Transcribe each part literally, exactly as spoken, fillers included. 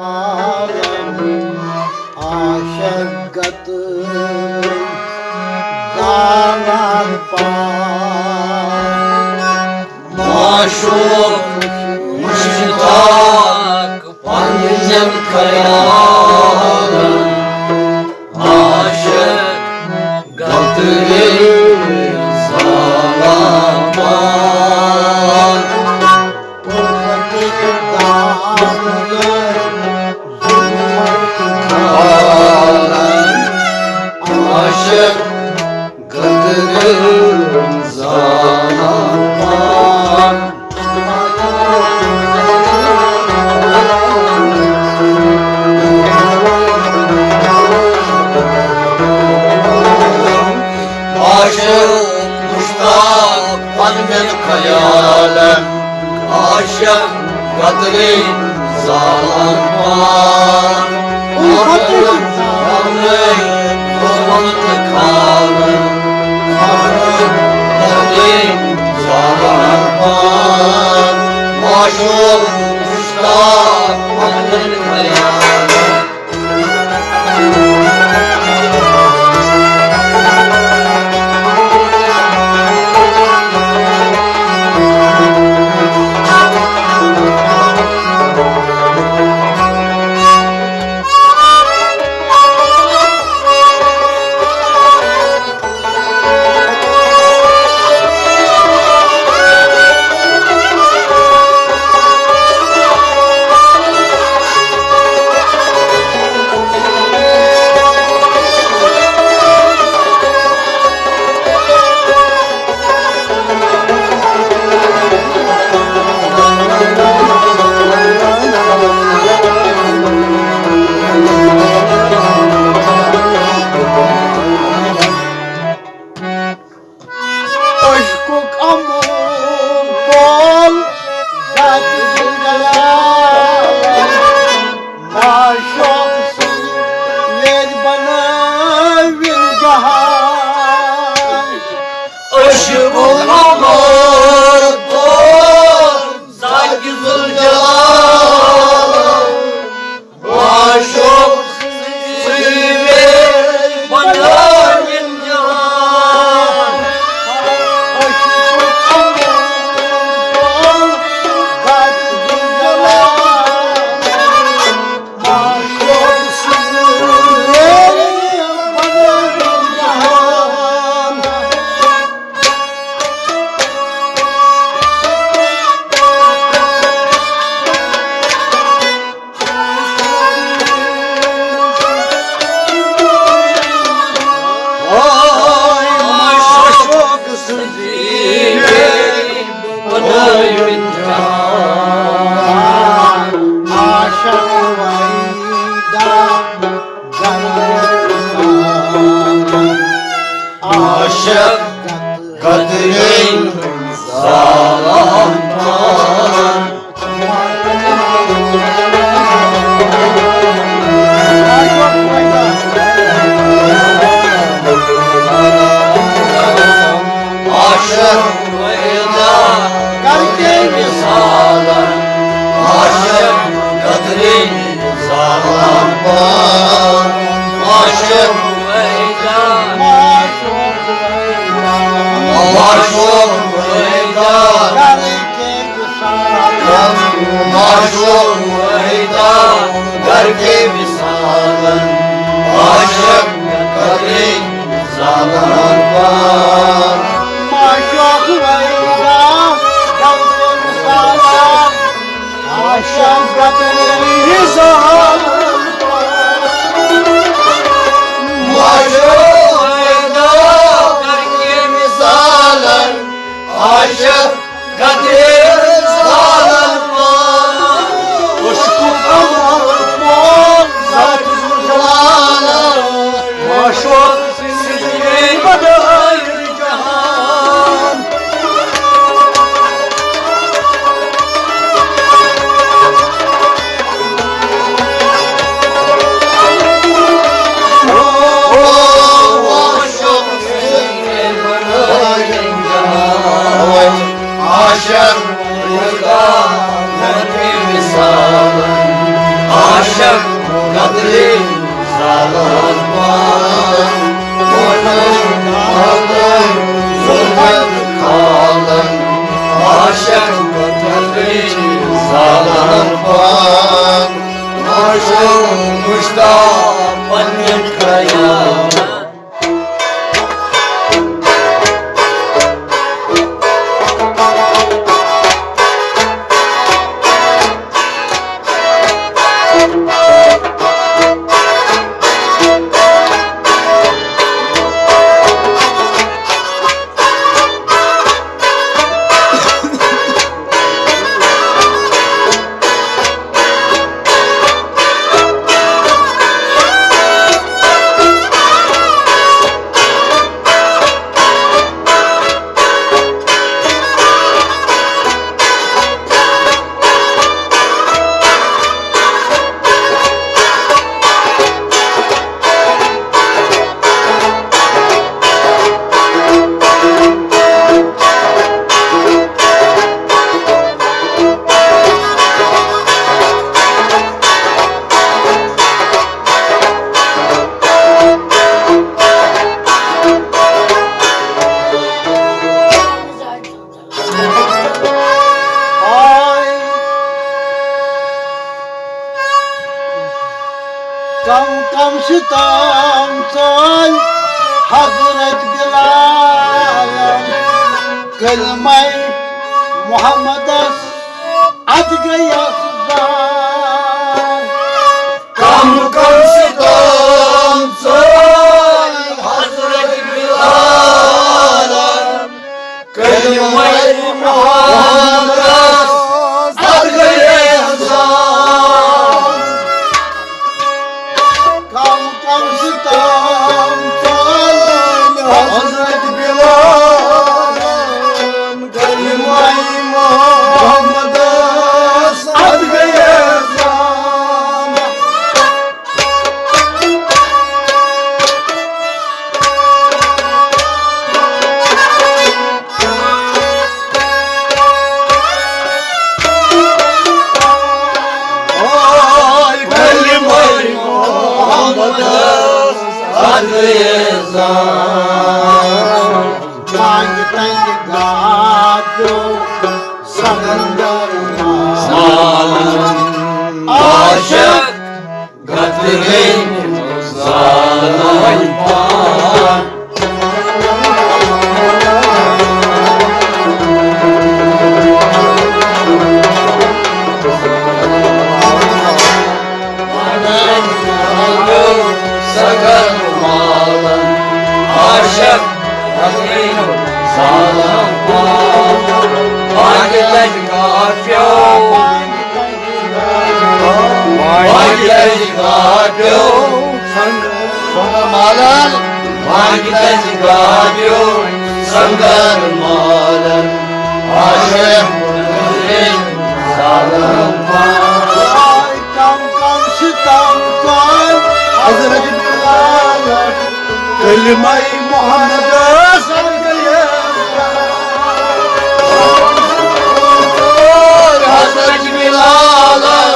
عالم عاشق گت زانان پان۔ معشوق مشتاق پننٮ۪ن خیالن، عاشق گترِ زالان پان۔ الفت دامن ظلمت کھالن، عاشق گترِ زالان پان۔ عاشق مشتاق پننٮ۪ن خیالن، عاشق گترِ زالان پان۔ الفت دامن ظلمت کھالن، عاشق گترِ زالان پان۔ معشوق مشتاق پننٮ۪ن خیالن۔ عشقُک اموٗل پول ذاتِ ذوالجلال، معشوق سٕنٛدۍ ویرِ بنٲوِن جہان۔ عشقُک اموٗل پول ذاتِ ذوالجلال، معشوق سٕنٛدۍ ویرِ بنٲوِن جہان۔ عاشق گترِ زالان پان۔ عاشق ویدا گترِ زالان، عاشق گترِ زالان پان۔ عاشق ویدا، عاشق ویدا، معشوق ویدا، گھر کے مثالن، عاشق گترِ زالان پان۔ معشوق ویدا، گھر کے مثالن، عاشق گترِ زالان پان۔ معشوق ویدا، گھر کے مثالن، عاشق گترِ زالان پان۔ عشقُک اموٗل پول ذاتِ ذوالجلال، معشوق سٕنٛدۍ ویرِ بنٲوِن جہان۔ زالان پان، وَنان پالان، زُلفَن کھالان، عاشق بَدلٕے زالان پان، عاشق مُشتاق پنٛنٮ۪ن خیالن۔ کم کم ستم ژٲلۍ حضرت بلالن، کلمہ محمدس اتھ گٔیس زان۔ کم کم ستم ژٲلۍ حضرت بلالن، کلمہ محمدس اتھ گٔیس زان۔ کم کم ستم ژٲلۍ حضرت بلالن، کلمہ محمدس اتھ گٔیس زان۔ بانگہِ تنگہِ گاٹو سمندر مالن، عاشق گترین زالان پان۔ سگن مالن عاشق گترین زالان پان۔ بانگہِ تنگہِ گاٹو بانگہِ تنگہِ گاٹو، سنگ، سنگ مالن، بانگہِ تنگہِ گاٹو، سنگر مالن، عاشق گترین زالان پان۔ کم کم ستم ژٲلۍ حضرت بلالن، کلمہ محمدس حضرت بلالن،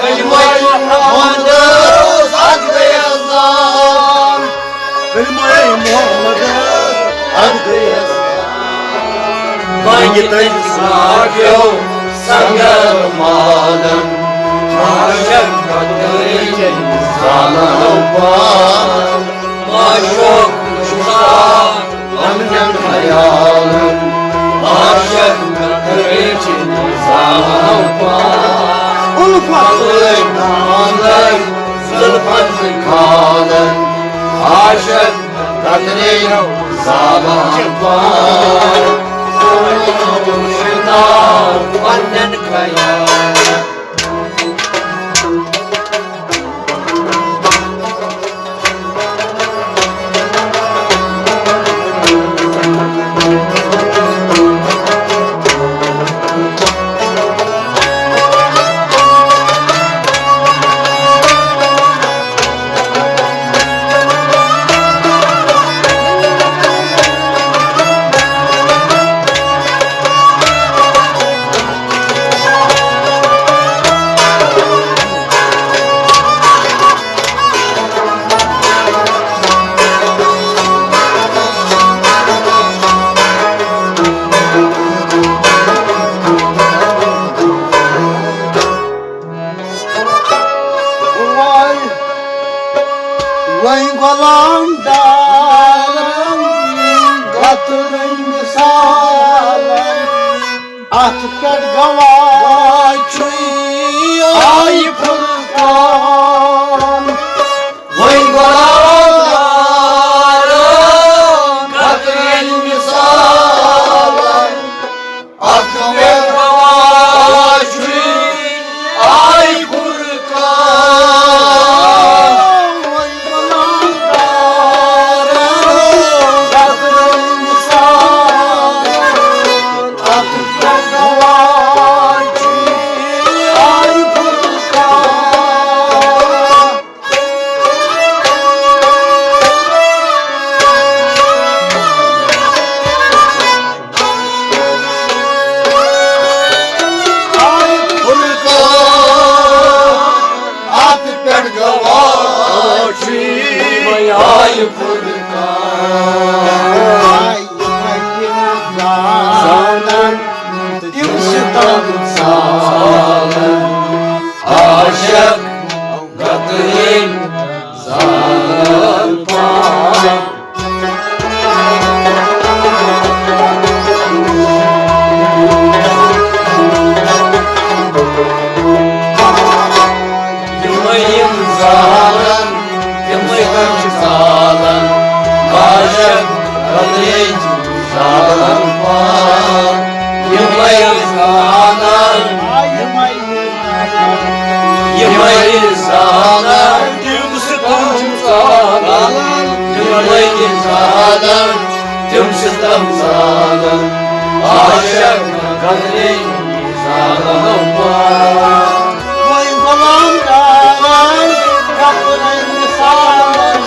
کلمہ محمدس اتھ گٔیس زان۔ کلمہ محمدس اتھ گٔیس زان۔ بانگہِ تنگہِ گاٹو سنگر مالن، عاشق گترین زالان پان۔ معشوق مشتاق پننٮ۪ن خیالن، عاشق گترین زالان پان۔ الفت لٔگۍ ناندر زلفن تہٕ کھالن، عاشق گترین زالان پان۔ معشوق مشتاق پننٮ۪ن خیالن۔ وۄنۍ غلام دارن قطرٕنۍ مثالن، اتھ پٮ۪ٹھ گواہ چھُے آیہِ فرقان۔ وۄنۍ غلام دارن قطرٕنۍ مثالن، اتھ پٮ۪ٹھ گواہ چھُے آیہِ فرقان۔ وۄنۍ غلام دارن قطرٕنۍ مثالن، اتھ پٮ۪ٹھ گواہ چھُے آیہِ فرقان۔ اتھ پٮ۪ٹھ گواہ چھُے آیہِ فرقان۔ زانن تِم ستم زانن عاشق قطرٕنۍ زانن پان۔ یِمے یِم زالن، تِمے تِم چھِ زالن، عاشق قطرٕنۍ زالن پان۔ یِمے زالن، یِمے زالن، تِم ستم زالن، یِمے زالن، تِم ستم زالن، عاشق قطرٕنۍ زالن پان۔ وۄنۍ غلام دارن قطرٕنۍ زالن،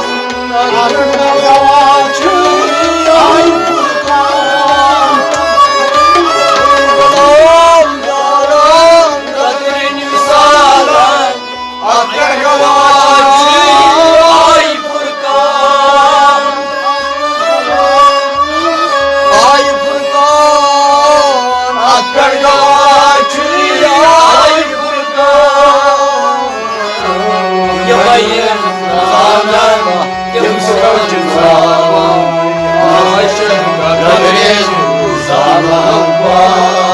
اتھ پٮ۪ٹھ گواہ چھُے آیہِ فرقان۔ غلام دارن قطرٕنۍ زالن، اتھ پٮ۪ٹھ گواہ چھُے آیہِ فرقان۔ آیہِ فرقان، اتھ پٮ۪ٹھ گواہ چھُے آیہِ فرقان۔ یِمے یِم زالن، تِم ستم چھِ زالن، عاشق قطرٕنۍ زالن پان۔